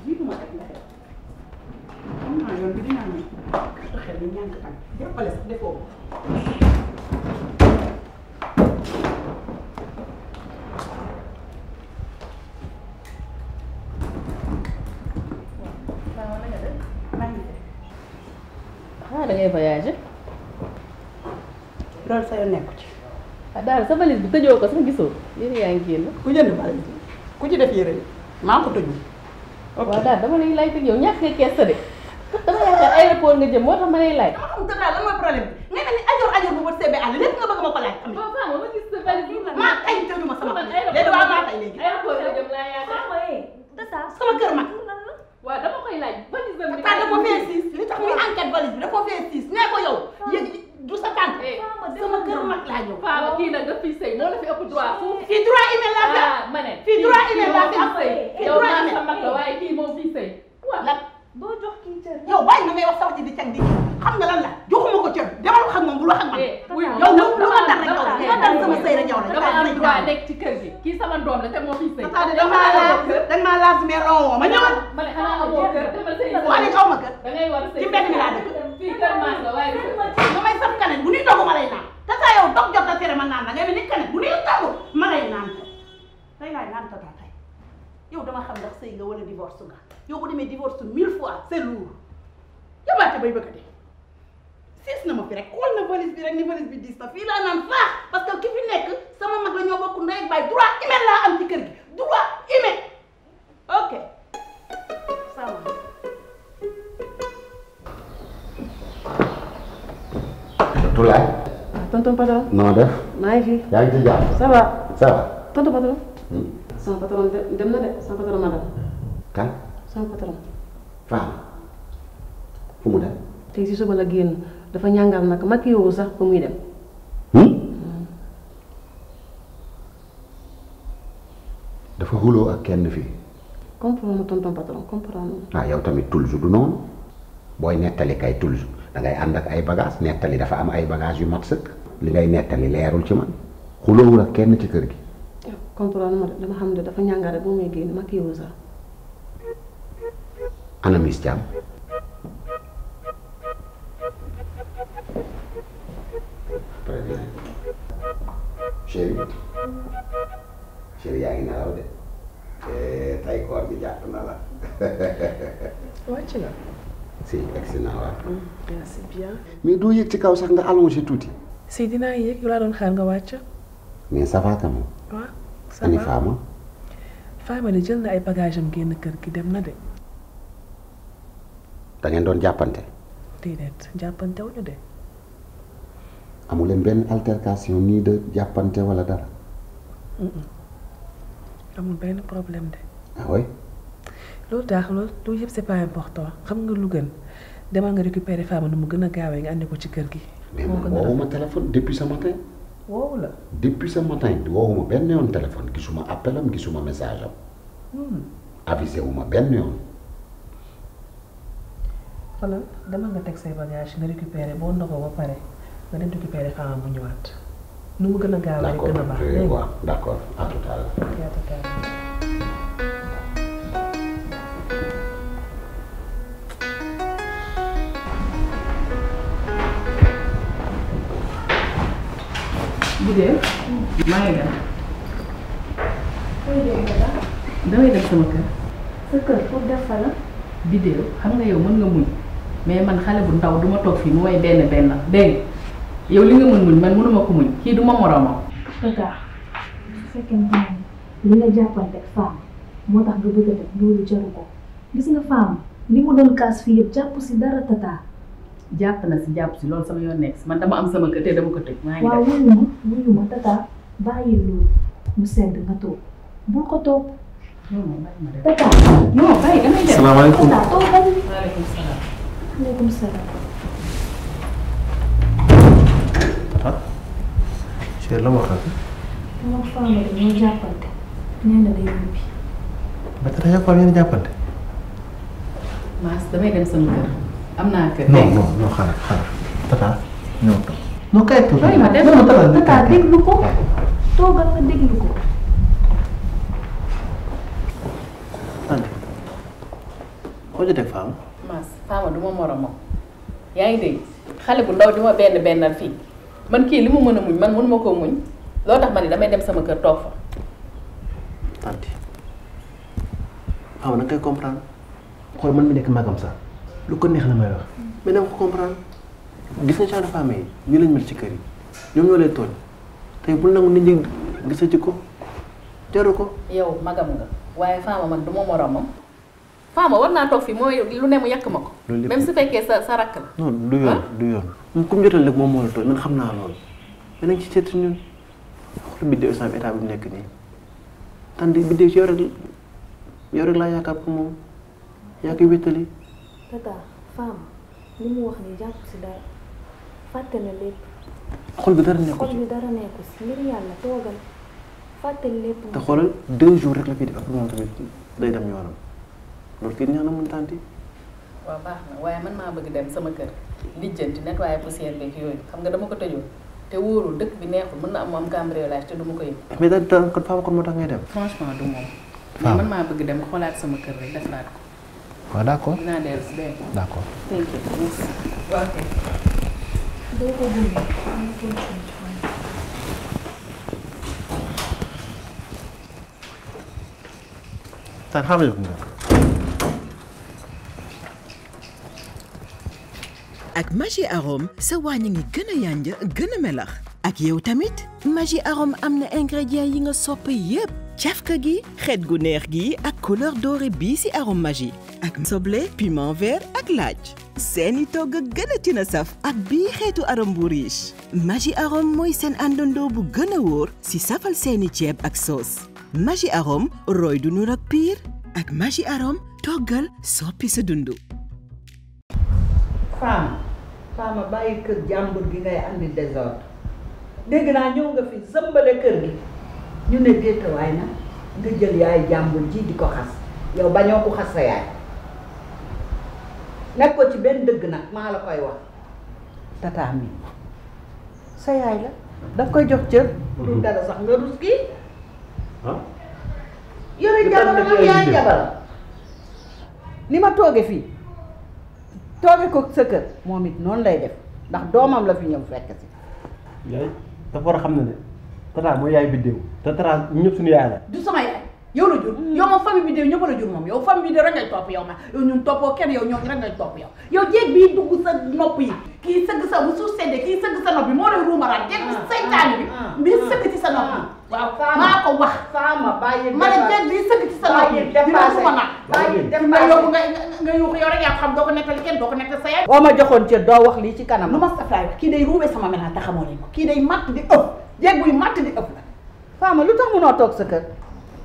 jiitu ma rek nga def xam naa yoon bi dinaa ne xel bi ñànk tam jàppale sax defoo ko. da ngay voyager. loolu sa yoon nekku ci. daal sa valise bi tëjoo ko sax gisoo yére yaa ngi génn. ku jënd valise ku ci def yére yi maa ko tëju. ok waaw daal dama lay laaj te yow ñàkk nga kees de dama yaakaar aéroport nga jëm moo tax ma lay laaj. dama xam daal lan mooy problème bi nga ne ni ajoor bu bët seebee àll lépp nga bëgg ma ko laaj. am waaw waaw ma gis sa valise bi. maa tey tëju ma sama léegi waaw maa tey léegi. aéroport nga jëm laa yaakaar. sama kër mag. waaw dama koy laaj valise bi. dafa fee siis li tax muy enquête valise bi dafa fee siis nee ko yow yëg du sa tànk. sama kër mag laa ñëw. Fama kii nag daf fiy sëy moo la fi ëpp droit foofu. fii droit email laa fi am. ma ne fii droit email laa fi am. yow maa sa mag la waaye kii moom fiy sëy. waaw lan doo jox kii cër. yow bàyyi na may wax sa wax ji di càng di xam nga lan la joxuma ko cër demal wax ak moom bul wax ak man. yow lu ma dal rek yow la lu ma dal sama sëy rek yow la. dama am droit nekk ci kër gi kii sama doom la te moo fiy sëy. dañ maa laaj mais ronwoo ma ñëwal. ma ne xanaa amoo kër demal sëy. waa ne xaw ma kër. da ngay war a sëy ci mbedd mi laa dëkk. fii kër maas la waaye ma may saf kanet bu ñuy dogu ma lay naan. tata yow dog jot a tere ma naan la ngay mel ni kanet bu ñuy dogu ma lay naan ko. tey laay naan tata tey yow dama xam ndax sëy nga wala divorce nga yow bu demee divorce 1000 fois c'est lourd yabaate bay bëgg a dee siis na ma fi rek xool na valise bi rek ni valise bi diis na fii laa naan faax parce que ki fi nekk sama mag la ñoo bokk ndey ak baay droit email laa am ci kër gi droit email ok sama Tulaay. tonton patron. noo def. maa ngi fi. yaa ngi ci jàmm. ça va. ça va. tonton patron. sama patron dem na de sama patron madame. kan. sama patron. Fama. fu mu dem. tey si suba la génn dafa ñàngal nag mag yow sax ba muy dem. dafa xuloo ak kenn fii. comprendre tonton patron comprendre. yow tamit toujours du noonu booy nettali kay toujours da ngay ànd ak ay bagages nettali dafa am ay bagages yu mat sëkk li ngay nettali leerul ci man xuloowul ak kenn ci kër gi. comprendre ma dama xam ne dafa ñàngal rek ba muy génn mag yow sax. ana Miss Thiam. chéri chéri yaa ngi nelaw de tay koor bi jàpp na la. wàcc na. si egsi naa waaw. merci bien. mais doo yëg ci kaw sax nga allongé tuuti. si dinaa yëg yu laa doon xaar nga wàcc. mais ça va quand même. waaw ça va ani Fama. Fama de jël na ay bagages am génn kër gi dem na de. da ngeen doon jàppante. déedéet jàppante wuñu de. amu leen benn altercation nii de jàppante wala dara. amul benn problème de. ah oui. loolu tax loolu yëpp c'est pas important xam nga lu gën demal nga récupérer Fama nu mu gën a gaawee nga andi ko ci kër gi. mais man woowuma téléphone depuis ce matin. woowu la. depuis ce matin woowuma benn yoon téléphone gisuma appel am gisuma message am. avisé wu ma benn yoon. xoolal demal nga teg say bagage nga récupérer boo ndogoo ba pare nga dem récupérer Fama bu ñëwaat nu mu gën a gaawee rek gën a baax. d'accord waaw d'accord à tout à l'heure. Biddew maa ngi dem. damay dem sama kër. sa kër pour def fa la. Biddew xam nga yow mën nga muñ mais man xale bu ndaw du ma toog fii mu may benn benn dégg yow li nga mën muñ man mënuma ko muñ kii du ma moroomam. Tata su fekkente ne li nga jàppante ak Fama moo tax nga bëgg a def loolu jaru ko gis nga Fama li mu doon kaas fii yëpp jàpp si dara Tata. jàpp na si jàpp si loolu sama yoon nekk si man dama am sama kër te dama ko tëj. maa ngi waaw wuyu ma Tata bàyyi loolu mu sedd nga toog bul ko toog. Tata non bàyyi damay dem. salaamaaleykum. Tata toogal. waaleykum salaam. waaleykum salaam. Tata chéri la wax ak. moom Fama dañoo jàppante nee na day ñibbi. ba Tata yow Fama yéen a jàppante. Maas damay dem sama kër am naa kër. non xaaral Tata ñëw toog. non kay toog. ma dem Tata déglu ko toogal nga déglu ko. koo jotee Fama. Mass Fama du ma moromam yaa ngi dégg xale bu ndaw di ma bennal fii man kii li mu mën a muñ man mënuma koo muñ loo tax ma ni damay dem sama kër toog fa. tanti Fama nag koy comprendre xool man mi nekk magam sax lu ko neex la may wax mais dama ko comprendre gis nga genre femme yi ñu lañ mel ci kër yi ñoom ñoo lay tooñ tey bul nangu nit ñi gisa ci ko jaru ko. yow magam nga waaye Fama man du ma moromam Fama war naa toog fii mooy lu ne mu yàq ma ko. même su fekkee sa rakk la. non du yoon du yoon. moom ku mu jotal rek moom moo la tooñ man xam naa loolu mais nañ ci seeti ñun xool biddéew islam état bi mu nekk nii tànn biddéew ci yow rek laa yaakaar pour moom yaa koy wéttali. tata Fama li mu wax ni jàpp si dara fàtte na lépp. xol bi dara nekku xol ci bi dara nekku si ngir yàlla toogal fàtte lépp. te xoolal 2 jours rek la fiy def ak moom tamit day dem yoonam loolu kii neex na mun tànti. waaw baax na waaye man maa bëgg dem sama kër lijjanti nettoyer poussière beeg yooyu xam nga dama ko tëjoon te wóorul dëkk bi neexul mën na am cambriolage te du ma ko yëg. mais daal kon Fama kon moo tax ngay dem. franchement du moom. mais man maa bëgg dem xoolaat sama kër rek defaat ko. waaw d'accord dinaa dellu si dégg nga. d'accord. thank you. waaw kay. doo ko gunge ñu continué ci fan. Tane xam nga. ak Maggi Arôme sa wàññi ngi gën a yànja gën a melax ak yow tamit Maggi Arôme am na ingrédients yi nga sopp yépp cafka gi xeet gu neex gi ak couleur dorée bii ci arôme Maggi ak soble piment vert ak laaj seeni togg gën a tina saf ak bii xeetu arôme bu riche Maggi Arôme mooy seen àndandoo bu gën a wóor ci safal seeni ceeb ak sauce Maggi Arôme roy du nur ak piir ak Maggi Arôme toggal soppi sa dundu. Fama bàyyi kër jàmbur gi ngay andi désordre dégg naa ñëw nga fi sëmbale kër gi ñu ne déetawaay na nga jël yaay jàmbur ji di ko xas yow bañoo ko xas sa yaay nekk ko ci benn dëgg nag maa la koy wax tata mi sa yaay la daf koy jox cër pour dara sax nga rus kii yore jabaram ak yaay jabaram ni ma tooge fii tooge ko sa kër moom it noonu lay def ndax doomam la fi ñëw fekk si. yaay dafa war a xam ne tata mooy yaay biddéew te tata ñëpp suñu yaay la. du sama yaay yow la jur yow moom famille bi de ñëpp la jur moom yow famille bi de rek ngay topp yow ma yow ñun toppoo kenn yow ñoo rek ngay topp yow jéeg bii dugg sa nopp yi kii sëgg sa bu suuf seddee kii sëgg sa nopp bi moo lay ruumaraat jéeg bi saytaani bi sëgg ci sa nopp yi waaw maa ko wax Fama bàyyi ma ne jéeg bi sëgg ci sa nopp yi dina ruuma nag nga yóbbu nga yuuxu yow rek yaa xam doo ko nettali kenn doo ko nettali sa yaay boo ma joxoon cër doo wax lii ci kanam lu ma saflaay wax kii day ruubee sama menaa te xamoo leen ko kii day matt di ëpp jéeg buy matt di ëpp la Fama lu tax munoo toog sa kër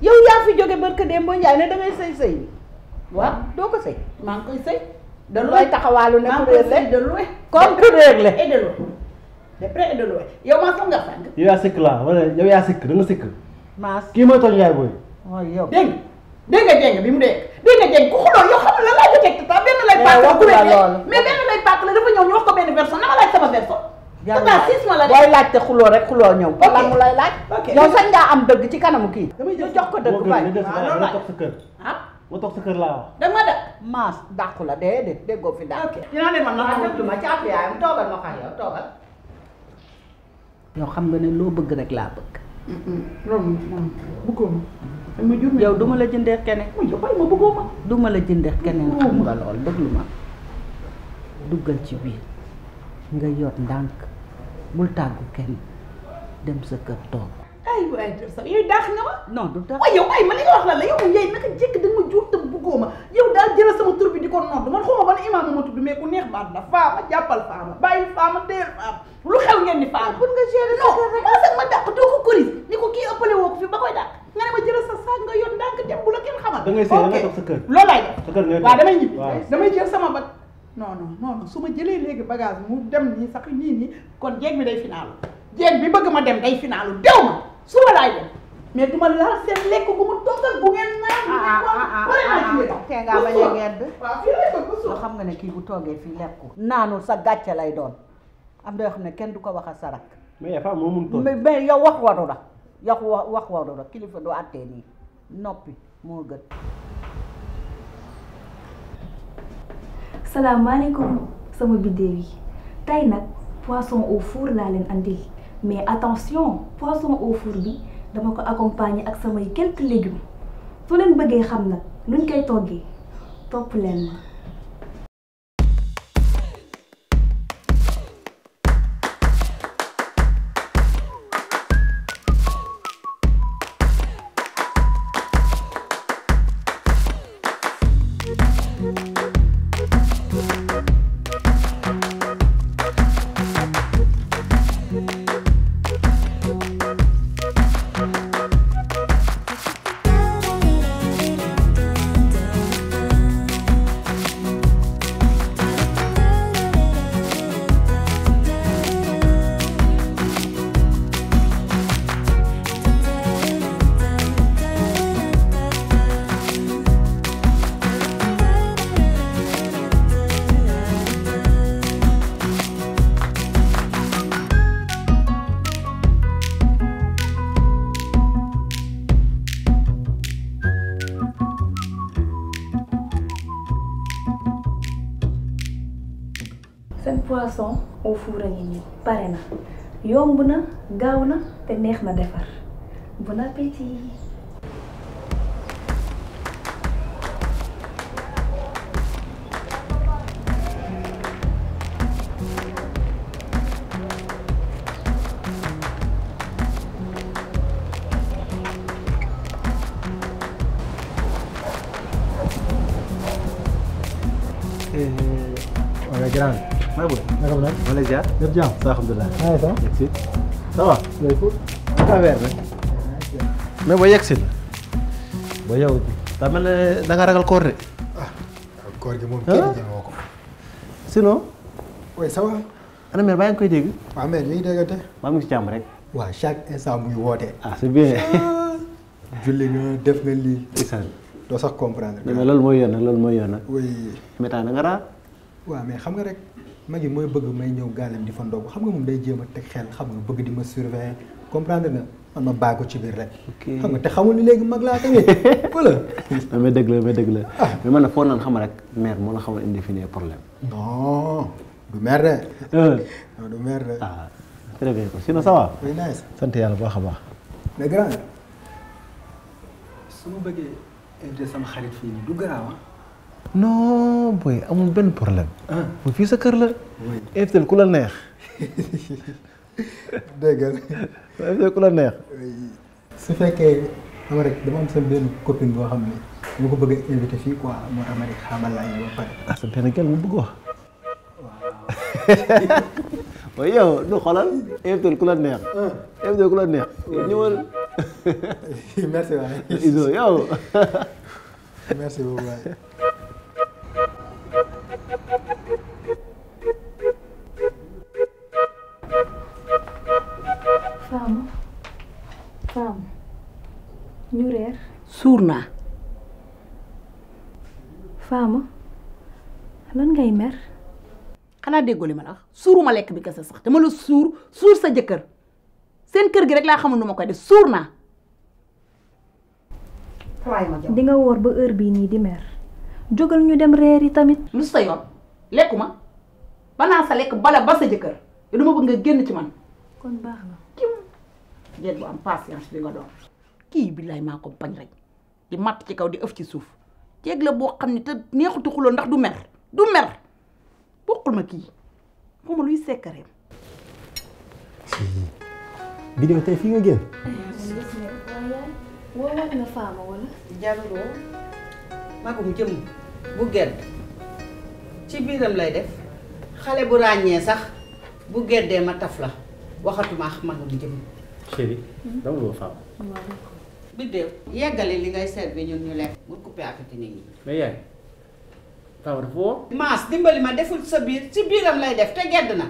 yow yaa fi jóge barke Demba Ndiaye ne dangay sëy bi waaw doo ko sëy maa ngi koy sëy de looy taxawaalu ne ku réer le de loin comme ku réer le et de loin de près et de loin yow maa sax nga fànk yow yaa sëkk laa wala yow yaa sëkk da nga sëkk maas kii mooy tooñ yaay booy waaw yow dégg nga jéng bi mu dégg nga jéng ku xuloo yow xam la laa jotee ta benn lay pàcc la ku mais benn lay pàcc la dafa ñëw ñu wax ko benn version na ma laaj sama version tata 6 mois la de booy laajte xuloo rek xuloo ñëw lan mu lay laaj yow sañ ngaa am dëgg ci kanamu kii ñu jox ko dëgg baay nga toog sa kër nga toog sa kër laa wax dama da maas dàqu la déedéet déggoo fi dàq dinaa ne man na déglu ma caatu yaayam toogal ma xaar yow toogal yow xam nga ne loo bëgg rek laa bëgg loolu bëggoo ma jur yow duma la jëndee keneen yow bay ma bëggoo ma duma la jëndee keneen xam nga lool déglu ma duggal ci biir nga yor ndànk bul tàggu kenn dem sa kër toog ay waay sax yooyu daax nga ma non du tax waaye yow ay ma li nga wax la yow moom yaay naka jekk da nga ma jur te bëggoo ma yow daal jëlal sama tur bi di ko nodd man xawma ban imaam ma tudd mais ku neex baat la Fama jàppal Fama bàyyi Fama teel Fama lu xew ngeen ni Fama pour nga gérer non maa sax ma dàq doo ko corrige ni ko kii ëppale woo ko fi ba koy dàq nga ne ma jëlal sa saag nga yor ndànk dem bu la kenn xamal da ngay sëy da ngay toog sa kër loolu laay def sa kër ngay waaw damay ñibbi damay jël sama bat non su ma jëlee léegi bagage mu dem nii sax nii kon jéeg bi day finaalu jéeg bi bëgg ma dem day finaalu dew ma suba laay dem mais duma laal seen lekk gu mu toggal bu ngeen naan te ngaa bañ a gedd waaw fii lay bëgg su xam nga ne kii bu toogee fii lekku naanul sa gàcce lay doon am na yoo xam ne kenn du ko wax a sarak mais Fama moo mun toog mais yow wax waru la yow wax waru la kilifa du àttee nii noppi moo gën salaamaaleykum sama biddéew yi tey nag poisson au four laa leen andil mais attention poisson au four bi dama ko accompagner ak samay quelques légumes su leen bëggee xam nag nuñ koy toggee topp leen ma. seen poisson au four a ngi nii pare na yomb na gaaw na te neex na defar bon appétit. Ouais, grand. maa ngi Naka mu nekk? ma lay ziar. Lépp jàmm. alhamdulilah. maa ngi sant. yegsi. ça va. Looy fóot. naka weer rek. mais boo yegsi la. Ba yow. daa mel ne da nga ragal koor de. Koor gi moom kenn jëmoo ko. sinon. Oui, ça va. ana mère baa ngi koy dégg. waaw mais ñu ngi déggante. maa ngi ci jàmm rek. waaw chaque instant muy woote. ah c'est bien. julli nga def nga lii. isaan. doo sax comprendre. mais loolu mooy yoon nag loolu mooy yoon nag. oui. mais taa da nga raar. waaw mais xam nga rek mag yi mooy bëgg may ñëw gaalem di fa ndogu xam nga moom day jéem a teg xel xam nga bëgg di ma surveiller comprendre nga man ma bàyyi ko ci biir rek. ok xam nga te xamul ni léegi mag laa tamit voilà. mais dëgg la mais dëgg la. mais man nag foo naan xam rek mère moo la xamal indi fi ne problème. non du mer de. non du mer de. ah très bien quoi sinon ça va. oui nice. sant yàlla bu baax a baax. mais grand su ma bëggee invité sama xarit fii nii du garaaw ah. non boy amul benn problème. bu fii sa kër la. oui invité ku la neex. dégg nga. invité ku la neex. su fekkee xam rek dama am sa benn copine boo xam ne dama ko bëgg a invité fii quoi moo tax ma ne xaamal laa ñëw ba pare. ah sa benn gel mu bëgg wax. waaw yow du xoolal invité ku la neex. invité ku la neex. ñëwal. merci waay. Iso yow. merci beaucoup waay. Femme ñu reer. suur naa. Femme lan ngay mer. xanaa déggoo li ma la wax suuruma lekk bi kese sax dama la suur sa jëkkër seen kër gi rek laa xamul nu ma koy def suur naa. di nga woor ba heure bii nii di mer jógal ñu dem reer yi tamit. lu sa yoon lekkuma ba naa sa lekk bala ba sa jëkkër te dama bëgg nga génn ci man. kon baax na. jéeg bu am patience bi nga doon kii billaay maa ko bañ rek di matt ci kaw di ëf ci suuf jéeg la boo xam ne te neexutu xuloo ndax du mer bokkul ma kii xuma luy sekkareem. Biddew tey fii nga génn. woowaat na Fama wala. jaruloo magum jëm bu gedd ci biiram lay def xale bu ràññee sax bu geddee ma taf la waxatuma ak magum jëm. chéri dama la faaw. Biddew yeggale li ngay servi ñun ñu lekk bu coupé appétit nit ñi. mais yaay faaw dafa woo. maas dimbali ma deful sa biir ci biiram lay def te gedd na.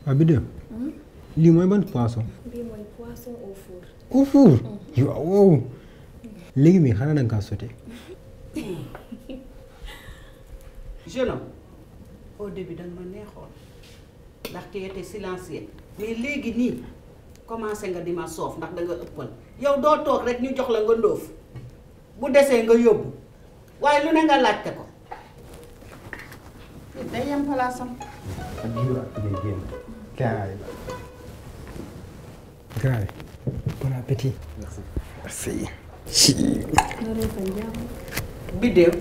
waaw Biddew. lii mooy ban poisson. bii mooy poisson au four. au four. waaw léegi mii xanaa da nga kaa sauté. jeune homme au début danga ma neexoon ndax tu étais silencieux mais léegi nii commencé nga di ma soof ndax danga ëppal yow doo toog rek ñu jox la nga ndóof bu desee nga yóbbu waaye lu ne nga laajte ko nit day yem palaasam. ak jiw ak ngay génn kaay la. Graay. Bon appétit. Merci. Biddéew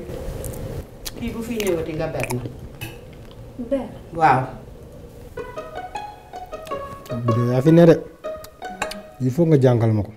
kii bu fi ñëwati nga ber na. ber. waaw. Biddéew yaa fi ne de il faut nga jàngal ma ko.